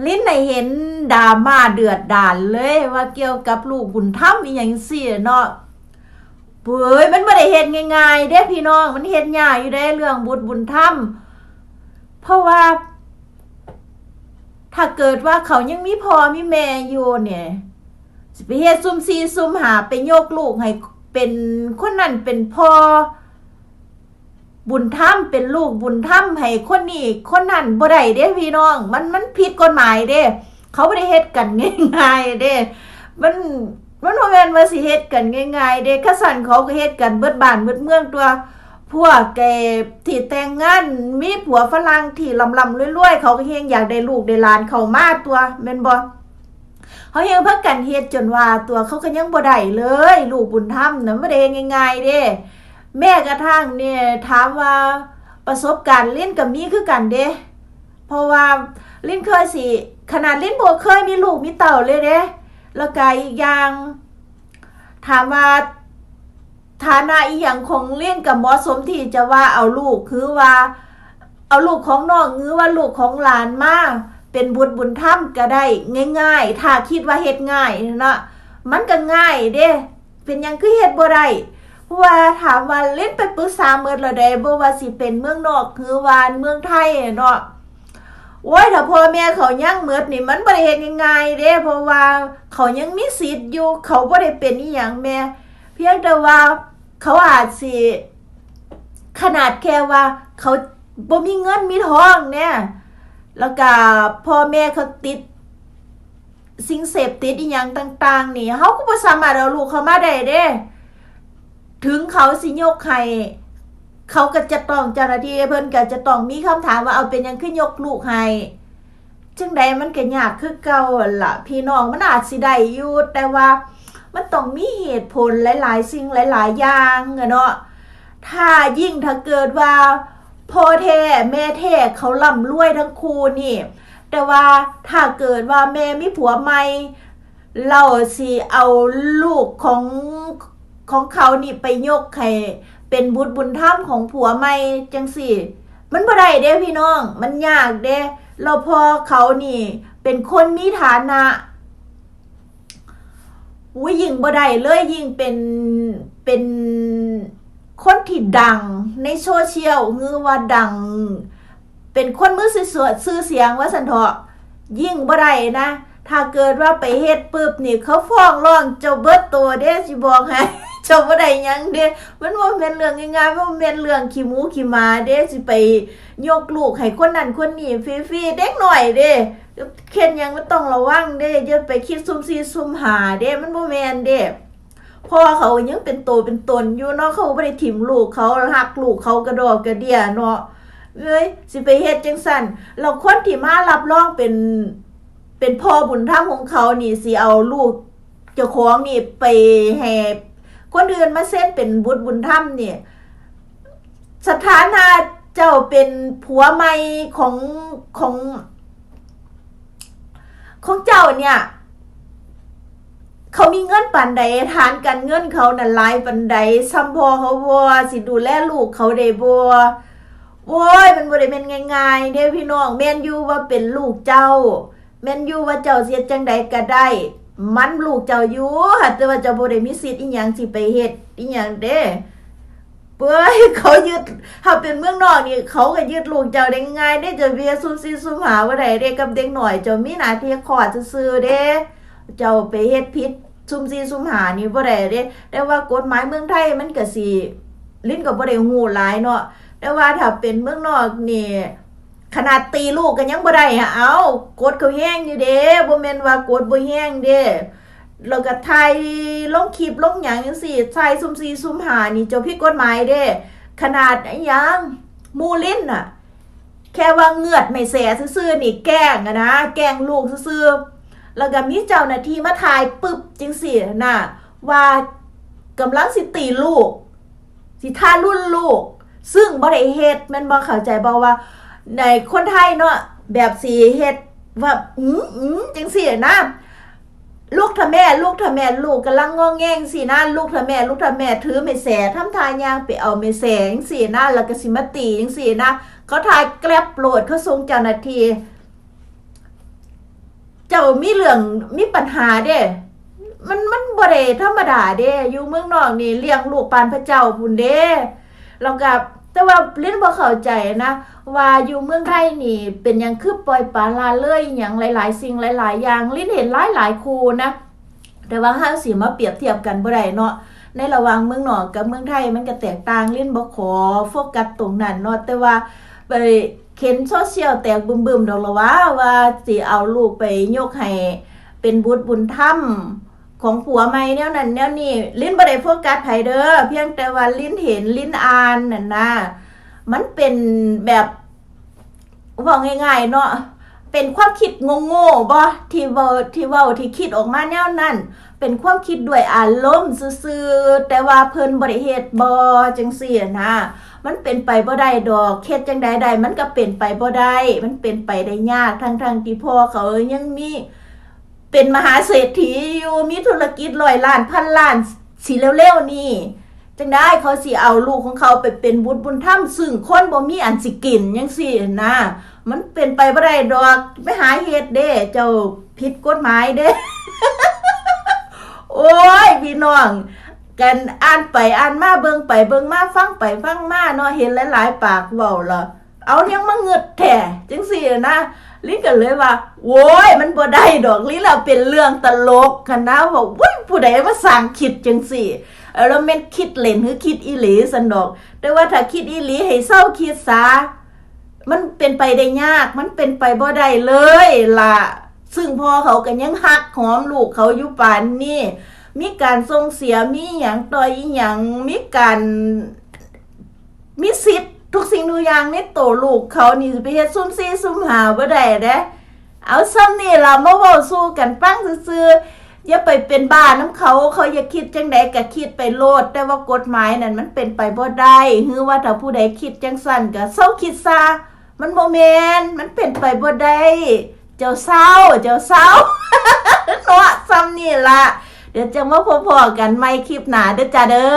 ລິນໄດ້ເຫັນດຣາມາເດືອດດານເລີຍ ວ່າກ່ຽວກັບລູກບຸນທຳອີ່ຫຍັງຊີ້ເນາະ. ເອີຍ ມັນບໍ່ໄດ້ເຮັດງ່າຍໆເດ້ພີ່ນ້ອງ, ມັນເຮັດຍາກຢູ່ເດ້ເລື່ອງບຸດບຸນທຳ. ເພາະວ່າ ຖ້າເກີດວ່າເຂົາຍັງມີພໍ່ມີແມ່ຢູ່ນີ້ ຊິໄປເຮັດຊຸ່ມສີ່ຊຸ່ມຫ້າ ໄປຍົກລູກໃຫ້ເປັນຄົນນັ້ນເປັນພໍ່ບຸນທຳ ເປັນລູກບຸນທຳໃຫ້ຄົນນີ້ຄົນນັ້ນບໍ່ໄດ້ເດ້ພີ່ນ້ອງ. ມັນ ມັນຜິດກົດໝາຍເດ້. ເຂົາບໍ່ໄດ້ເຮັດກັນງ່າຍໆເດ້. ມັນ ມັນບໍ່ແມ່ນວ່າຊິເຮັດກັນງ່າຍໆເດ້. ຄັນຊັ້ນເຂົາກໍເຮັດກັນເບິດບ້ານເບິດເມືອງຕົວະ. ພວກໄອ້ທີ່ແຕ່ງງານມີຜົວຝຣັ່ງທີ່ລ່ຳໆລວຍໆ ເຂົາກໍແຮ່ງຢາກໄດ້ລູກໄດ້ຫຼານເຂົ້າມາຕົວະ ແມ່ນບໍ່? ເຂົາແຮ່ງພາກັນເຮັດຈົນວ່າຕົວະ ເຂົາກໍຍັງບໍ່ໄດ້ເລີຍ ລູກບຸນທຳນະ ບໍ່ໄດ້ງ່າຍໆເດ້. ແມ້ກະທັ່ງນີ້ ຖາມວ່າປະສົບການລິນກໍມີຄືກັນເດ້. ເພາະວ່າລິນເຄີຍຊິ ຂະໜາດລິນບໍ່ເຄີຍມີລູກມີເຕົ້າເລີຍເດ້. ແລ້ວກະອີກຢ່າງ ຖາມວ່າຖານະອີ່ຫຍັງຂອງລິນກໍເໝາະສົມທີ່ຈະວ່າເອົາລູກ ຄືວ່າເອົາລູກຂອງນ້ອງ ຫຼືວ່າລູກຂອງຫຼານມາເປັນບຸດບຸນທຳກໍໄດ້ງ່າຍໆ ຖ້າຄິດວ່າເຮັດງ່າຍເນາະ ມັນກໍງ່າຍເດ້. ເປັນຫຍັງຄືເຮັດບໍ່ໄດ້? ເພາະວ່າຖາມວ່າລິນໄປປຶກສາໝົດແລ້ວເດ້ ບໍ່ວ່າຊິເປັນເມືອງນອກ ຫຼືວ່າເມືອງໄທເນາະ. ໂອ້ຍ ຖ້າພໍ່ແມ່ເຂົາຍັງໝົດນີ້ ມັນບໍ່ໄດ້ເຮັດງ່າຍໆເດ້ ເພາະວ່າເຂົາຍັງມີສິດຢູ່ ເຂົາບໍ່ໄດ້ເປັນອີ່ຫຍັງແມ່ ພຽງແຕ່ວ່າເຂົາອາດຊິ ຂະໜາດແຄ່ວ່າເຂົາບໍ່ມີເງິນມີທອງແນ່ ແລ້ວກະພໍ່ແມ່ເຂົາຕິດ ສິ່ງເສບຕິດອີ່ຫຍັງຕ່າງໆນີ້ ເຮົາກໍບໍ່ສາມາດເອົາລູກເຂົາມາໄດ້ເດ້. ເຖິງເຂົາຊິຍົກໃຫ້ ເຂົາກໍຈະຕ້ອງ ເຈົ້າໜ້າທີ່ເພິ່ນກໍຈະຕ້ອງມີຄຳຖາມວ່າ ເອົາ ເປັນຫຍັງຄືຍົກລູກໃຫ້? ຈັ່ງໃດມັນກໍຍາກຄືເກົ່າຫັ້ນລະພີ່ນ້ອງ. ມັນອາດຊິໄດ້ຢູ່ ແຕ່ວ່າມັນຕ້ອງມີເຫດຜົນຫຼາຍໆສິ່ງຫຼາຍໆຢ່າງເນາະ. ຖ້າ ຍິ່ງຖ້າເກີດວ່າພໍ່ແທ້ແມ່ແທ້ເຂົາລ່ຳລວຍທັງຄູ່ນີ້ ແຕ່ວ່າຖ້າເກີດວ່າແມ່ມີຜົວໃໝ່ ແລ້ວຊິເອົາລູກຂອງ ຂອງເຂົານີ້ໄປຍົກໃຫ້ເປັນບຸດບຸນທຳຂອງຜົວໃໝ່ຈັ່ງຊີ້ ມັນບໍ່ໄດ້ເດ້ພີ່ນ້ອງ ມັນຍາກເດ້. ແລ້ວພໍ່ເຂົານີ້ເປັນຄົນມີຖານະ ອຸ້ຍ ຍິ່ງບໍ່ໄດ້ເລີຍ ຍິ່ງເປັນ ເປັນຄົນທີ່ດັງໃນໂຊຊຽວ ຫຼືວ່າດັງ ເປັນຄົນມີຊື່ສຽງວ່າຊັ້ນເຖາະ ຍິ່ງບໍ່ໄດ້ນະ. ຖ້າເກີດວ່າໄປເຮັດປຶບນີ້ ເຂົາຟ້ອງຮ້ອງເຈົ້າເບິດໂຕເດ້ ຊິບອກໃຫ້ ເຈົ້າບໍ່ໄດ້ຫຍັງເດ້. ມັນບໍ່ແມ່ນເລື່ອງງ່າຍໆ ມັນບໍ່ແມ່ນເລື່ອງຂີ້ໝູຂີ້ໝາເດ້ ຊິໄປຍົກລູກໃຫ້ຄົນນັ້ນຄົນນີ້ຟຣີໆ ເດັກນ້ອຍເດ້ ເຮັດຫຍັງມັນຕ້ອງລະວັງເດ້ ຢ່າໄປຄິດຊຸ່ມສີ່ຊຸ່ມຫ້າເດ້ ມັນບໍ່ແມ່ນເດ້. ພໍ່ເຂົາຍັງເປັນໂຕເປັນຕົນຢູ່ເນາະ ເຂົາບໍ່ໄດ້ຖິ້ມລູກເຂົາ ຮັກລູກເຂົາກະດໍກະເດຍເນາະ. ເອີຍ ຊິໄປເຮັດຈັ່ງຊັ້ນ ແລ້ວຄົນທີ່ມາຮັບຮອງເປັນ ເປັນພໍ່ບຸນທຳຂອງເຂົານີ້ ຊິເອົາລູກເຈົ້າຂອງນີ້ໄປໃຫ້ຄົນອື່ນມາເຊັນເປັນບຸດບຸນທຳນີ້ ສະຖານະເຈົ້າເປັນຜົວໃໝ່ຂອງ ຂອງ ຂອງເຈົ້າເນີ້ຍ ເຂົາມີເງິນປານໃດ? ຖານການເງິນເຂົານັ້ນຫຼາຍປານໃດ? ຊ່ຳພໍ່ເຂົາບໍ່? ຊິດູແລລູກເຂົາໄດ້ບໍ່? ໂອ້ຍ ມັນບໍ່ໄດ້ແມ່ນງ່າຍໆເດ້ພີ່ນ້ອງ. ແມ່ນຢູ່ວ່າເປັນລູກເຈົ້າ ແມ່ນຢູ່ວ່າເຈົ້າຊິເຮັດຈັ່ງໃດກໍໄດ້ ມັນລູກເຈົ້າຢູ່ ຫາກແຕ່ວ່າເຈົ້າບໍ່ໄດ້ມີສິດອີ່ຫຍັງຊິໄປເຮັດອີ່ຫຍັງເດ້. ເວີຍ ເຂົາຍຶດ ຖ້າເປັນເມືອງນອກນີ້ ເຂົາກໍຍຶດລູກເຈົ້າໄດ້ງ່າຍເດ້. ເຈົ້າໄປເຮັດຊຸ່ມສີ່ຊຸ່ມຫ້າບໍ່ໄດ້ເດ້ກັບເດັກນ້ອຍ. ເຈົ້າມີໜ້າທີ່ຄອດຊື່ໆເດ້. ເຈົ້າໄປເຮັດຜິດຊຸ່ມສີ່ຊຸ່ມຫ້ານີ້ບໍ່ໄດ້ເດ້. ແຕ່ວ່າກົດໝາຍເມືອງໄທມັນກໍຊິ ລິນກໍບໍ່ໄດ້ຮູ້ຫຼາຍເນາະ. ແຕ່ວ່າຖ້າເປັນເມືອງນອກນີ້ ຂະໜາດຕີລູກກໍຍັງບໍ່ໄດ້ຫາ. ເອົາ ກົດເຂົາແຮງຢູ່ເດ້. ບໍ່ແມ່ນວ່າກົດບໍ່ແຮງເດ້. ແລ້ວກໍຖ່າຍລົງຄລິບລົງຫຍັງຈັ່ງຊີ້ ຖ່າຍຊຸ່ມສີ່ຊຸ່ມຫ້ານີ້ ເຈົ້າຜິດກົດໝາຍເດ້. ຂະໜາດອີ່ຫຍັງ ໝູ່ລິນນະ ແຄ່ວ່າເງືອດໄມ້ແສຊື່ໆນີ້ ແກ້ງຫັ້ນນະ ແກ້ງລູກຊື່ໆ. ແລ້ວກໍມີເຈົ້າໜ້າທີ່ມາຖ່າຍປຶບຈັ່ງຊີ້ນະ ວ່າກຳລັງຊິຕີລູກ ຊິທາລຸນລູກ ຊຶ່ງບໍ່ໄດ້ເຮັດ ແມ່ນບໍ່? ເຂົ້າໃຈບໍ່ວ່າໃນຄົນໄທເນາະ ແບບຊິເຮັດວ່າ ອືມ ອືມ ຈັ່ງຊີ້ນະ. ລຸກເຖາະແມ່ ລຸກເຖາະແມ່ ລູກກຳລັງງອແງຈັ່ງຊີ້ນະ ລຸກເຖາະແມ່ ລຸກເຖາະແມ່ ຖືໄມ້ແສ ທຳທ່າຍ່າງໄປເອົາໄມ້ແສຈັ່ງຊີ້ນະ ແລ້ວກໍຊິມາຕີຈັ່ງຊີ້ນະ. ເຂົາຖ່າຍແກັບໂລດ ເຂົາສົ່ງເຈົ້າໜ້າທີ່. ເຈົ້າມີເລື່ອງ ມີບັນຫາເດ້ ມັນ ມັນບໍ່ໄດ້ທຳມະດາເດ້ ຢູ່ເມືອງນອກນີ້ລ້ຽງລູກປານພະເຈົ້າພຸ້ນເດ້. ແລ້ວກໍ ແຕ່ວ່າລິນບໍ່ເຂົ້າໃຈນະ ວ່າຢູ່ເມືອງໄທນີ້ເປັນຫຍັງຄືປ່ອຍປະລະເລີຍອີ່ຫຍັງຫຼາຍໆສິ່ງຫຼາຍໆຢ່າງ ລິນເຫັນຫຼາຍໆຄູ່ນະ. ແຕ່ວ່າເຮົາຊິມາປຽບທຽບກັນບໍ່ໄດ້ເນາະ ໃນລະຫວ່າງເມືອງນອກກັບເມືອງໄທ ມັນກໍແຕກຕ່າງ ລິນບໍ່ຂໍໂຟກັສຕົງນັ້ນເນາະ ແຕ່ວ່າໄປເຫັນໂຊຊຽວແຕກບຶມໆດອກລະວ່າ ວ່າຊິເອົາລູກໄປຍົກໃຫ້ເປັນບຸດບຸນທຳຂອງຜົວໃໝ່ແນວນັ້ນແນວນີ້ ລິນບໍ່ໄດ້ໂຟກັສໃຜເດີ ພຽງແຕ່ວ່າລິນເຫັນ ລິນອ່ານນັ້ນນະ ມັນເປັນແບບ ເວົ້າງ່າຍໆເນາະ ເປັນຄວາມຄິດໂງ່ໆບໍ່ ທີ່ເວົ້າ ທີ່ເວົ້າ ທີ່ຄິດອອກມາແນວນັ້ນ ເປັນຄວາມຄິດດ້ວຍອາລົມຊື່ໆ ແຕ່ວ່າເພິ່ນບໍ່ໄດ້ເຮັດບໍ່ ຈັ່ງຊີ້ນະ ມັນເປັນໄປບໍ່ໄດ້ດອກ ເຮັດຈັ່ງໃດໄດ້ ມັນກໍເປັນໄປບໍ່ໄດ້ ມັນເປັນໄປໄດ້ຍາກ ທັງໆທີ່ພໍ່ເຂົາຍັງມີ ເປັນມະຫາເສດຖີຢູ່ ມີທຸລະກິດຮ້ອຍລ້ານພັນລ້ານ ຊິເລັວໆນີ້ ຈັ່ງໃດເຂົາຊິເອົາລູກຂອງເຂົາໄປເປັນບຸດບຸນທຳ ຊຶ່ງຄົນບໍ່ມີອັນຊິກິນ ຈັ່ງຊີ້ນະ ມັນເປັນໄປບໍ່ໄດ້ດອກ ໄປຫາເຮັດເດ້ ເຈົ້າຜິດກົດໝາຍເດ້. ໂອ້ຍ ພີ່ນ້ອງ ກັນອ່ານໄປອ່ານມາ ເບິ່ງໄປເບິ່ງມາ ຟັງໄປຟັງມາເນາະ ເຫັນຫຼາຍໆປາກເວົ້າລະ ເອົາຫຍັງມາງຶດແທ້ ຈັ່ງຊີ້ນະ ລິນກໍເລີຍວ່າ ໂອ້ຍ ມັນບໍ່ໄດ້ດອກ ລິນວ່າເປັນເລື່ອງຕະຫຼົກຫັ້ນນະ ວ່າ ໂອ້ຍ ຜູ້ໃດມາສ້າງຄິດຈັ່ງຊີ້ ແລ້ວແມ່ນຄິດເລ່ນ ຫຼື ຄິດອີ່ຫຼີຊັ້ນດອກ ແຕ່ວ່າຖ້າຄິດອີ່ຫຼີໃຫ້ເຊົາຄິດຊະ ມັນເປັນໄປໄດ້ຍາກ ມັນເປັນໄປບໍ່ໄດ້ເລີຍລະ ຊຶ່ງພໍ່ເຂົາກໍຍັງຮັກຫອມລູກເຂົາຢູ່ປານນີ້ ມີການສົ່ງເສຍ ມີຫຍັງຕໍ່ອີ່ຫຍັງ ມີການ ມີສິດທຸກສິ່ງທຸກຢ່າງໃນໂຕລູກເຂົານີ້ ຊິໄປເຮັດຊຸ່ມສີ່ຊຸ່ມຫ້າບໍ່ໄດ້ເດ້. ເອົາຊ່ຳນີ້ລະ ມາເວົ້າສູ່ກັນຟັງຊື່ໆ ຢ່າໄປເປັນບ້ານຳເຂົາ ເຂົາຢາກຄິດຈັ່ງໃດກໍຄິດໄປໂລດ ແຕ່ວ່າກົດໝາຍນັ້ນມັນເປັນໄປບໍ່ໄດ້ ຫຼືວ່າຖ້າຜູ້ໃດຄິດຈັ່ງຊັ້ນກໍເຊົາຄິດຊະ ມັນບໍ່ແມ່ນ ມັນເປັນໄປບໍ່ໄດ້ ເຈົ້າເຊົາ ເຈົ້າເຊົາ ເນາະ ຊ່ຳນີ້ລະ ດຽວຈັ່ງມາພົບພໍ້ກັນໃໝ່ຄລິບໜ້າເດີຈ້າເດີ.